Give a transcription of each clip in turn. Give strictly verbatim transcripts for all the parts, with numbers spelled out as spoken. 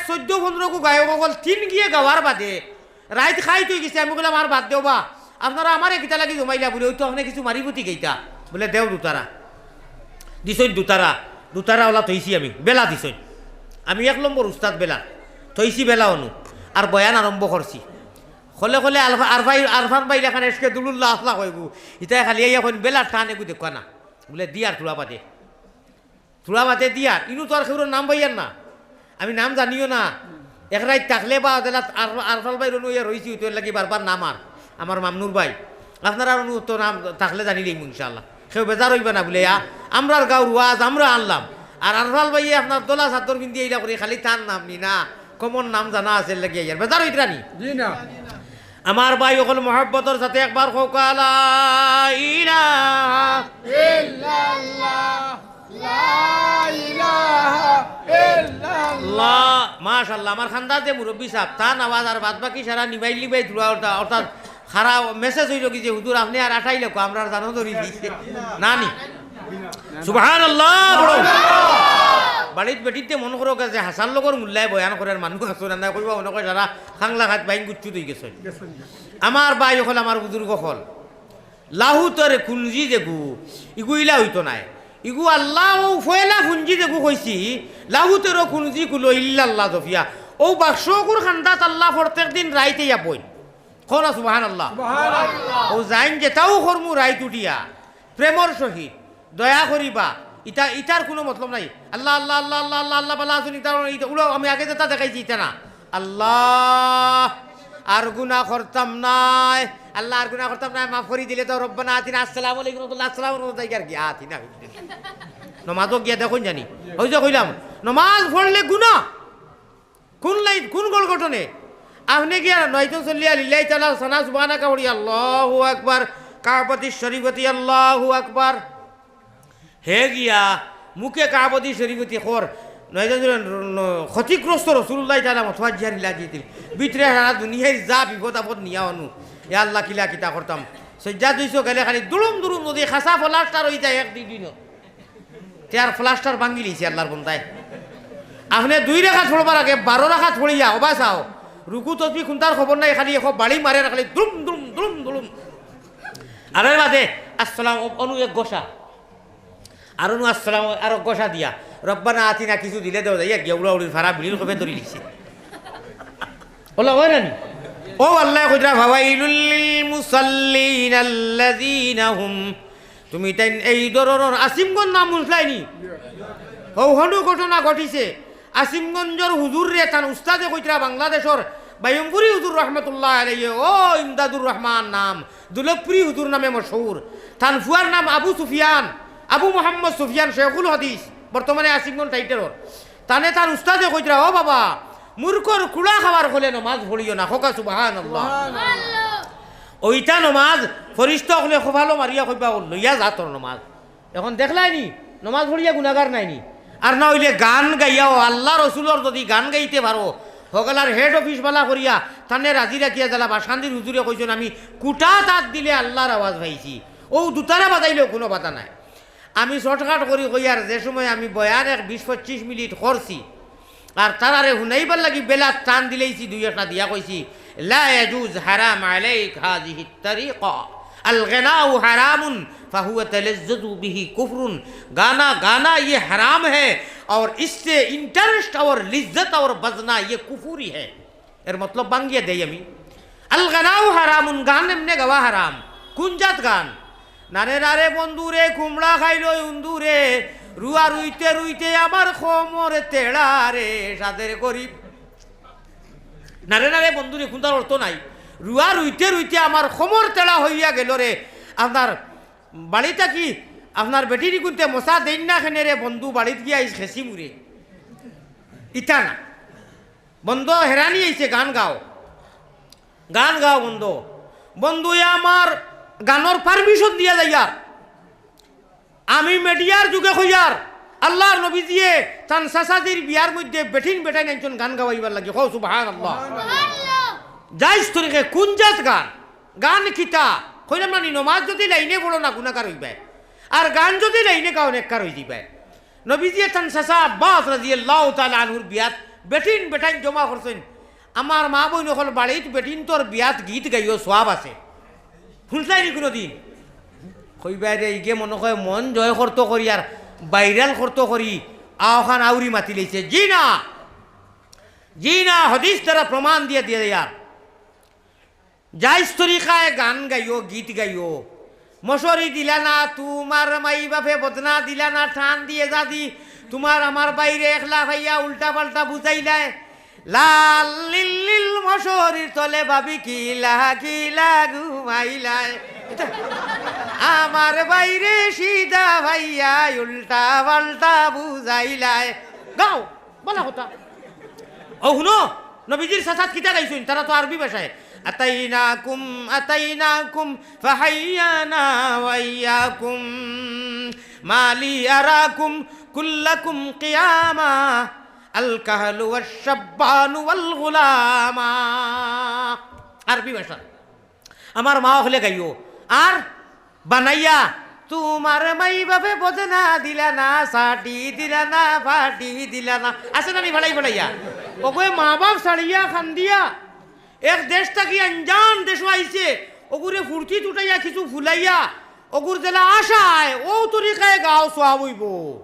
চৈদ্দ পনরো গু গায়ক অকল তিন গিয়ে গাওয়ার বাদে রাইত খাইত অইগেছে। আমি কইলাম, "আর বাদ দেও বা, আপনারা আমারে কিতা লাগি জমাইলা?" বুলে, "ওই তো আপনে কিছু মারিফতি গাইতা।" বুলে, "দেও দুতারা।" দিছইন দুতারা, দুতারা অলা থইছি আমি, বেলা দিছইন। আমি এক নম্বর উস্তাদ বেলা, থইছি বেলা অনো, আর বয়ান আরম্ভ করছি। খলে খলে আলফা-, আরফাই-, আরফান ভাই লাখান এসকে দুলুল্লাহ আফলা কইবু, ইতায় খালি আইয়া কইন, "বেলা টান এগু দেখবা না।" বুলে, "দিয়ার থুড়া বাদে।" থুড়া বাদে দিয়ার, ইনু তো আর কেউর নাম পাইয়ার না, আমি নাম জানিও না। এক রাইত থাকলে বা অদেলা আর-, আরফাল ভাইর অনু ইয়া রইছি, তো এর লাগি বারবার নাম আর আমার মামনুর ভাই, আপনারা অনু তো নাম থাকলে জানিলেই ইনশাআল্লাহ। কেউ বেজার অইবা না বুলে, আ-, আমরার গাঁওর ওয়াজ আমরা আনলাম, আর আরফাল ভাইয়ে আপনার দলা চাদর পিন্দি এইলা করি খালি তার নাম নি না, কমন নাম জানা আছে, এর লাগি আইয়ার বেজার অইতরা নি। জি না। আমার ভাই অকল মহব্বতর সাথে একবার কউক্কা, লা ইলাহা ইল্লাল্লাহ, লা ইলাহা ইল্লাল্লাহ। মাশাআল্লাহ, আমার খান্দার যে মুরব্বি সাব, তান আওয়াজ আর বাদ বাকি সারা নিবাইল নিবাই থুড়া অর্থাৎ, অর্থাৎ খারা মেসেজ অইলো কি যে, "হুজুর, আপনে আর আটাই লেখো, আমরা আর জানো ধরি দিছে।" না নি? সুবহানাল্লাহ, বড়। বাড়িত বেটিতে মন করো যে হাসান লগর মুল্লায় বয়ান করার মানুষ আছে না, না কইবা মনে কয় সারা খাংলা খাত বাইন গুচ্ছু দই গেছে। আমার ভাই অকল, আমার বুজুর্গ অকল, লাহুতর কুঞ্জি যেগু, ইগু ইলা অইতো নায়। ইগু আল্লাহ ও ফয়লা কুঞ্জি যেগু কইছি, লাহুতর কুঞ্জি কুলো ইল্লাল্লাহ জফিয়া। ও বাক্স অগুর খান্দাত আল্লাহ প্রত্যেক দিন রাইতে ইয়া বইন। কও না সুবহানাল্লাহ। সুবহানাল্লাহ। ও যাইন যেতাউ করমু রাইত উঠিয়া, প্রেমর সহিত, দয়া করিবা, ইতা, ইতার কুনু মতলব নাই। আল্লাহ, আল্লাহ, আল্লাহ, আল্লাহ, আল্লাহ, আল্লাহ, বালা আছইন, ইতা, ইতা, উলাও, আমি আগে যেতা দেখাইছি, ইতা না। আল্লাহ, আর গুনা করতাম নায়, আল্লাহ, আর গুনা করতাম নায়, মাফ করি দিলে তো, রব্বানা আতিনা, আসসালামু আলাইকুম রহমতুল্লাহ, আসসালামু আলাইকুম, তাই আর কি, আতিনা। নমাজও গিয়া দেখইন জানি, ওই যে কইলাম, নমাজ পড়লে গুনা। কোন লাইন, কোন গোল ঘটনে? আপনে গিয়া নয়জন চল্লিয়া লিল্লাহি তাআলা সানা সুবহানাকা পড়ি আল্লাহু আকবার, কাবাতি শরীফতি আল্লাহু আকবার। হে গিয়া মুখে কাবাতি শরীফতি কর, নয়জন জন ন-, ক্ষতিগ্রস্ত রাসূলুল্লাহ তাআলা মতওয়াজ্জিহার ইলা দিতিল। ভিতরে সারা দুনিয়ার যা বিপদ আপদ নিয়া অনু। ইয়া আল্লাহ, কিলা কিতা করতাম। সজ্জা দুইশো গেলে খালি দুলুম দুলুম যদি খাসা ফলাস্টার অই যায় এক দুই দিনও। তে আর ফলাস্টার ভাঙ্গি লিছে আল্লাহর বন্দায়। আপনে দুই রেখাত পড়বার আগে বারো রেখাত পড়িয়া, ওবা চাও, রুকু তসবি কুনটার খবর নাই, খালি এখন বাড়ি মারে আর খালি দুলুম, দুলুম, দুলুম, দুলুম। আর এর বাদে, আসসালাম, অ-, অনু এক ঘষা। আর অনু আসসালাম, আর এক ঘষা দিয়া। রব্বানা আতিনা কিছু দিলে দেও, যাইয়া গিয়া উড়াউড়ির ফাড়া বিড়ির খোপে ধরি লিছে। ওলা, ওই না নি? ও আল্লাহ কইরা, ফাওয়াইলুল লিল মুসাল্লিন আল্লাযীনা হুম তুমি তাইন এই ধরনর আসিমগঞ্জ নাম হুনছলায়নি? হউ হনু ঘটনা ঘটিছে। আসিমগঞ্জর হুজুররে তান উস্তাদে কইতরা বাংলাদেশর বাইম্বুরি হুজুর রহমতুল্লাহ আলাইহি, ও ইমদাদুর রহমান নাম, দুলভপুরি হুজুর নামে মশহুর। তান ফুয়ার নাম আবু সুফিয়ান, আবু মোহাম্মদ সুফিয়ান শেখুল হাদিস, বর্তমানে আসিমগঞ্জ টাইটেলর। তানে তান উস্তাদে কইতরা, "ও বাবা, মূর্খর কুড়া খাওয়ার হলে নমাজ পড়িও না।" কউক্কা সুবহানাল্লাহ। ওইটা নমাজ ফিরিস্তা অকলে কপালো মারিয়া কইবা, "ও লইয়া যা তোর নমাজ।" এখন দেখলায়নি, নমাজ পড়িয়া গুনাগার নায়নি। আর না অইলে গান গাইয়াও, আল্লাহ রসুলর যদি গান গাইতে পারো, হগলার হেড অফিস বালা করিয়া, তানে রাজি রাখিয়া জ্বালা বাসান্দির হুজুরে কইছইন, "আমি কুটা তাত দিলে আল্লাহর আওয়াজ পাইছি।" ও দুতারা বাজাইলেও কুনু বাধা নাই। আমি শর্টকাট করি কইয়ার, যে সময় আমি বয়ান এক বিশ পঁচিশ মিনিট করছি, আর তারারে হুনাইবার লাগি বেলা টান দিলাইছি, দুই একটা দিয়া কইছি, "লা ইয়াজুজ, হারাম আলাইক হাযিহিত তারিকা। আল গানাউ হারামুন ফাহুয়া তালাজ্জুজু বিহি কুফরুন।" गाना गाना ये हराम है और इससे इंटरेस्ट और लिज्जत और बजना ये कुफुरी है। এর মতলব ভাঙ্গিয়া দেই আমি। আল গানাউ হারামুন, গান এমনে গাওয়া হারাম। কুন জাত গান? নারে নারে বন্ধুরে, কুমড়া খাইলো উন্দুরে, রুয়া রুইতে রুইতে আমার কোমর তেড়া রে, সাধের গরিব। নারে নারে বন্ধুরে, কুনটার অর্থ নাই। রুয়া রুইতে রুইতে আমার কোমর তেড়া হইয়া গেল রে। আপনার বাড়ি থাকি আপনার বেটিনি কুনতে মশা দেইন না কেনে রে বন্ধু, বাড়িত গিয়া আইজ খেছি মুরে। ইতা না। বন্ধ, হেরানি আইছে, গান গাও, গান গাও বন্ধ। বন্ধুয়ে আমার গানর পারমিশন দিয়া যাইয়ার। আমি মিডিয়ার যুগে কইয়ার, আল্লাহর নবীজিয়ে তান চাচাজির বিয়ার মধ্যে বেটিন বেটাইন আনছইন গান গাওয়াইবার লাগি। কও সুবহানাল্লাহ। জায়েজ তরিকে কুন জাত গান? গান কিতা? কইলাম না নি, নমাজ যদি লাইনে পড়ো না গুনাগার অইবায়, আর গান যদি লাইনে গাও নেককার অইযিবায়। নবীজিয়ে তান চাচা আব্বাস রাদিয়াল্লাহু তাআলা আনহুর বিয়াত বেটিন বেটাইন জমা করছইন। আমার মা বইন অকল বাড়িত বেটিন্তর বিয়াত গীত গাইও, সওয়াব আছে। হুনছলায় নি কুনুদিন? কইবায় রে, ইগে মনো কয় মন জয় করতো করি আর viral করতো করি, আওখান আউরি মাতিলাইছে। জি না, জি না, হাদিস দ্বারা প্রমাণ দিয়া দিয়া যার। জায়েজ তরিকায় গান গাইও, গীত গাইও। মশরি দিলা না, তুমার মাই বাপে বদনা দিলা না, টান দিয়া যাদি, তুমার আমার বাইরে একলা পাইয়া উল্টা পাল্টা বুঝাইলায়। লাল লিল লিল মশরির তলে ভাবি কিলা কিলা ঘুমাইলায়। আমার বাইরে সিধা পাইয়া উল্টা পাল্টা বুঝাইলায়। গাও। বালা কথা। অউ হুনো, নবীজির চাচাত কিতা গাইছইন, তারা তো আরবি ভাষায়। আতাইনাকুম, আতাইনাকুম, ফাহাইয়ানা ওয়া ইয়াকুম। মালি আরাকুম কুল্লাকুম কিয়ামা। আল কাহলু ওয়াশ শাব্বানু ওয়াল গুলামা। আরবি ভাষা। আমার মা অকলে গাইও। আর বানাইয়া, তুমার মাই বাপে বদনা দিলা না, সাটি দিলা না, ফাটি দিলা না। আছে না নি ফালাই ফালাইয়া? অগুয়ে মা বাপ ছাড়িয়া কান্দিয়া, এক দেশ থাকি আনজান দেশো আইছে, অগুরে ফুর্তিত উঠাইয়া কিছু ফুলাইয়া, অগুর যেলা আশায়, অউ তরিকায় গাও সওয়াব অইবো।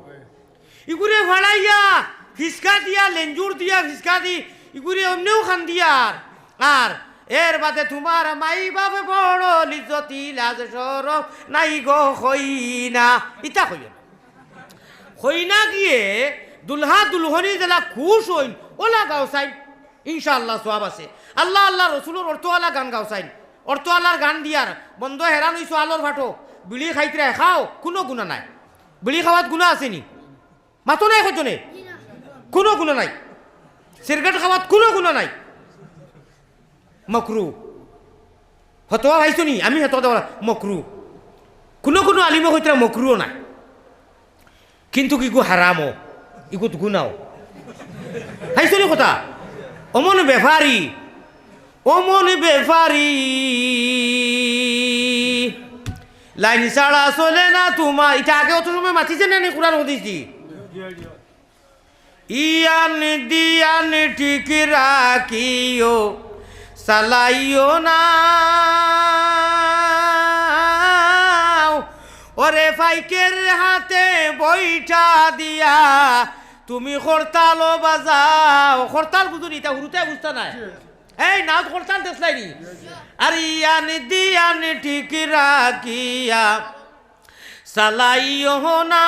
ইগুরে ফাড়াইয়া, ফিসকা দিয়া, লেঞ্জুর দিয়া, ফিসকা দি, ইগুরে অমনেউ কান্দিয়ার। আর এর বাদে তুমার মাই বাপ বড় লিজ্জতি, লাজ শরম নাই গো কইনা। ইতা কইও না। কইনা গিয়ে দুলহা দুলহনি যেলা খুশ অইন, অলা গাও চাইন। ইনশাআল্লাহ সওয়াব আছে। আল্লাহ আল্লাহ রসুলর অর্থআলা গান গাও চাইন। অর্থআলার গান দিয়ার, বন্দো হেরান অইছো আলোর ফাটো, বিড়ি খাইতরায় খাও, কুনু গুনা নাই। বিড়ি খাওয়াত গুনা আছে নি? মাতো নাই কইতো নে? কুনু গুনা নাই। সিগারেট খাওয়াত কুনু গুনা নাই। মকরু। ফতোয়া পাইছো নি? আমি ফতোয়া দেওয়া মকরু। কুনু কুনু আলিমে কইতরা মকরুও নায়। কিন্তু ইগু হারামও, ইগুত গুনাও। পাইছো নি কথা? অমন বেপারি, অমন বেপারি। লাইন ছাড়া চলে না তুমার। ইটা আগে অত সময় মাতিছে না নি কোরআন হাদিস দি? ইয়ান দিয়ান ঠিক রাখিও, চালাইও না। ওরে ফাইকের হাতে বইটা দিয়া তুমি করতালও বাজাও। করতাল বুঝো নি? ইতা হুরুতায় বুঝতা নায়। এই নাও তো করতাল দেশলাই নি। আর ইয়ান দিয়ান ঠিক রাখিয়া চালাইও না।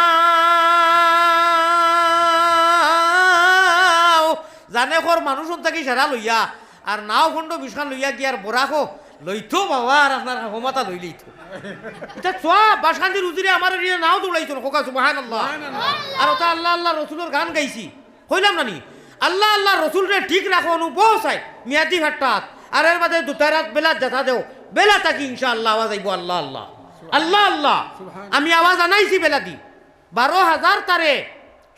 জানে কর মানুষ অন থাকি সারা লইয়া, আর নাও খন্ড বিশখান লইয়া গিয়ার বরাকো লইতো বাবা, আর আপনার ক্ষমতা লইলেই তো। ইটা সওয়াব, বাসকান্দির উজিরে আমার এরিয়া নাও দৌড়াইতো না, খোকা সুবহানাল্লাহ। আর ওটা আল্লাহ আল্লাহ রসুলর গান গাইছি। কইলাম না নি? আল্লাহ আল্লাহ রসুলরে ঠিক রাখো, অনু বউ চাই, মিয়াদি ফাট্টাত। আর এর বাদে দুতারাত বেলা যেতা দেও, বেলা থাকি ইনশাআল্লাহ আওয়াজ আইবো আল্লাহ আল্লাহ। আল্লাহ আল্লাহ। আমি আওয়াজ আনাইছি বেলা দি। বারো হাজার তারে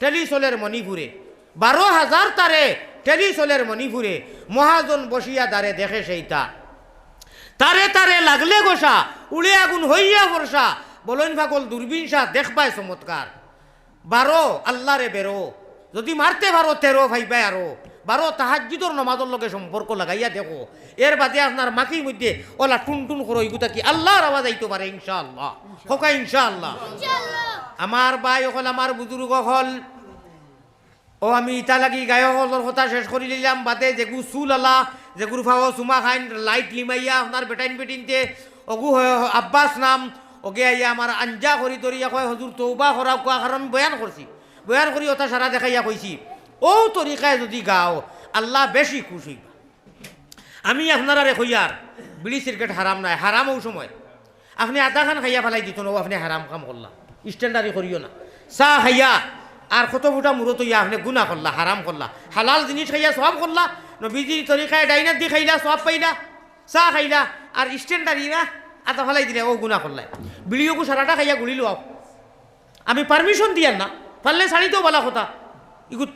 ঠেলি চলের মণিপুরে। বারো হাজার তারে ঠেলি চলের মণিপুরে। মহাজন বসিয়া দারে দেখে সেইতা। তারে তারে লাগলে গোসা, উড়ে আগুন হইয়া ফর্সা। বলইন ফাগল দূরবীন সা, দেখবায় চমৎকার। বারো, আল্লারে বেরো। যদি মারতে পারো তেরো, পাইবায় আরো। বারো, তাহাজ্জুদর নমাজর লগে সম্পর্ক লাগাইয়া দেখো। এর বাদে আপনার মাকির মধ্যে ওলা টুন টুন করো, ইগুতা কি আল্লাহর আওয়াজ আইতো পারে, ইনশাআল্লাহ। খোকা, ইনশাআল্লাহ। আমার ভাই অকল, আমার বুজুর্গ অকল, ও আমি ইতা লাগি গায়ক অকলর কথা শেষ করি লইলাম, বাদে যেগু চুল আলা, যেগুর ফাও চুমা খাইন, লাইট লিমাইয়া আপনার বেটাইন বেটিনতে, অগু হয় আব্বাস নাম, অগে আইয়া আমার আঞ্জা করি ধরিয়া কয়, "হুজুর, তৌবা করাউক্কা", কারণ আমি বয়ান করছি। বয়ান করি ওটা সারা দেখাইয়া কইছি, "ও তরিকায় যদি গাও, আল্লাহ বেশি খুশ হইবা।" আমি আপনারারে কইয়ার, বিড়ি সিগারেট হারাম নায়, হারাম অউ সময়। আপনে আধা খান খাইয়া ফালাই দিতো না, অউ আপনে হারাম কাম করলা, স্ট্যান্ডারি করিও না। চা খাইয়া আর কত ফুটা মুরত অইয়া আপনে গুনা করলা, হারাম করলা। হালাল জিনিস খাইয়া সওয়াব করলা, নবীজির তরিকায় ডাইনাত দি খাইলা, সওয়াব পাইলা। চা খাইলা আর স্ট্যান্ডারি না, আধা ফালাই দিলে, অউ গুনা করলা। বিড়িওগু সারাটা খাইয়া গুলি লওয়াও। আমি পারমিশন দিয়ার না, পারলে ছাড়িতেও বালা কথা। ইগু